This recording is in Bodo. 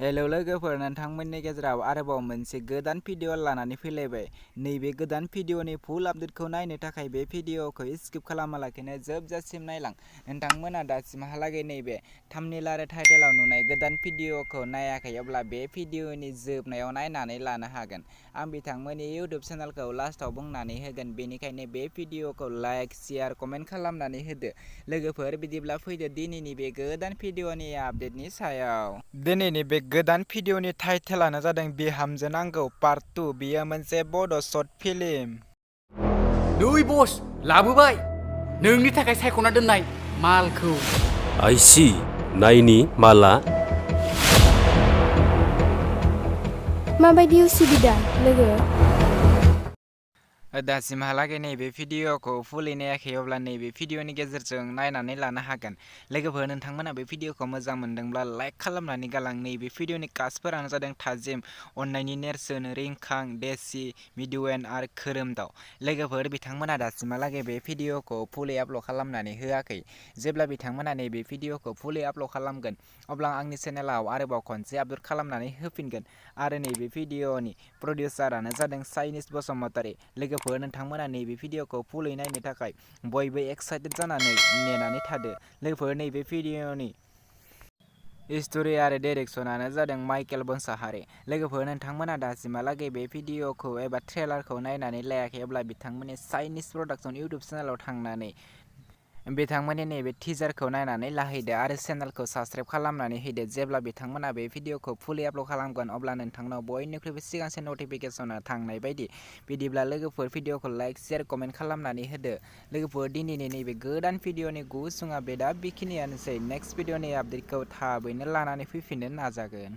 हेलौ लोगोफोर, नोंथांमोननि गेजेराव आरोबाव मोनसे गोदान भिडिअ लानानै फैलायबाय। नैबे गोदान भिडिअनि फुल आपडेटखौ नायनो थाखाय बे भिडिअखौ स्किप खालामालाखैनो जोबजासिम नायलां। नोंथांमोना दासिमहालागै नैबे थाम्बनेल आरो टाइटेलाव नुनाय गोदान भिडिअखौ नायाखै, अब्ला बे भिडिअनि जोबनायाव नायनानै लानो हागोन। आं बिथांमोननि इउटुब चेनेलखौ लास्टआव बुंनानै होगोन, बेनिखायनो बे भिडिअखौ लाइक, शेयार, कमेन्ट खालामनानै होदो। लोगोफोर, बिदिब्ला फैदो दिनैनि बे गोदान भिडिअनि आपडेटनि सायाव। दिनैनि बे गोदान भिडिअनि टाइटेलानो जादों बिहामजो नांगौ पार्ट 2। बेयो मोनसे बड' शर्ट फिल्म। नै बस, लाबोबाय नोंनि थाखाय सायख'ना दोननाय मालखौ। आइसि नायनि माला। माबायदि उसुबिदा लोगो? दासिमहालागै नैबे भिडिअखौ फुलै नायाखै, अब्ला नैबे भिडिअनि गेजेरजों नायनानै लानो हागोन। लोगोफोर, नोंथांमोना बे भिडिअखौ मोजां मोनदोंब्ला लाइक खालामनानै गालां। नैबे भिडिअनि कास्टफोरानो जादों थाजिम, अननायनि नेरसोन, रिंखां, देसि, मिडुवेन आरो खोरोमदाव। लोगोफोर, बिथांमोना दासिमहालागै बे भिडिअखौ फुलै आपल'ड खालामनानै होआखै। जेब्ला बिथांमोना नैबे भिडिअखौ फुलै आपल'ड खालामगोन, अब्ला आंनि चेनेलाव आरोबाव खनसे आपल'ड खालामनानै होफिनगोन। आरो नैबे भिडिअनि प्रडिउसारानो जादों चाइनिस बसुमतारी। लोगोफोर, नोंथांमोना नैबे भिडिअखौ फुलै नायनो थाखाय बयबो एक्साइटेड जानानै नेनानै थादो। लोगोफोर, नैबे भिडिअनि स्ट'रि आरो डाइरेक्शनानो जादों माइकेल मोसाहारि। लोगोफोर, नोंथांमोना दासिमहालागै बे भिडिअखौ एबा ट्रेलारखौ नायनानै लायाखै, अब्ला बिथांमोननि चाइनिस प्रडाक्सन इउटुब चेनेलाव थांनानै बिथांमोननि नैबे टिजारखौ नायनानै लाहैदो आरो चेनेलखौ साबस्क्राइब खालामनानै होदो। जेब्ला बिथांमोना बे भिडिअखौ फुलै आपल'ड खालामगोन, अब्ला नोंथांनाव बयनिख्रुइबो सिगांसिन नटिफिकेसना थांनाय बायदि। बिदिब्ला लोगोफोर, भिडिअखौ लाइक, शेयार, कमेन्ट खालामनानै होदो। लोगोफोर, दिनैनि नैबे गोदान भिडिअनि गुसुं आपडेटआ बेखिनियानोसै। नेक्स्ट भिडिअनि आपडेटखौ थाबैनो लानानै फैफिननो नाजागोन।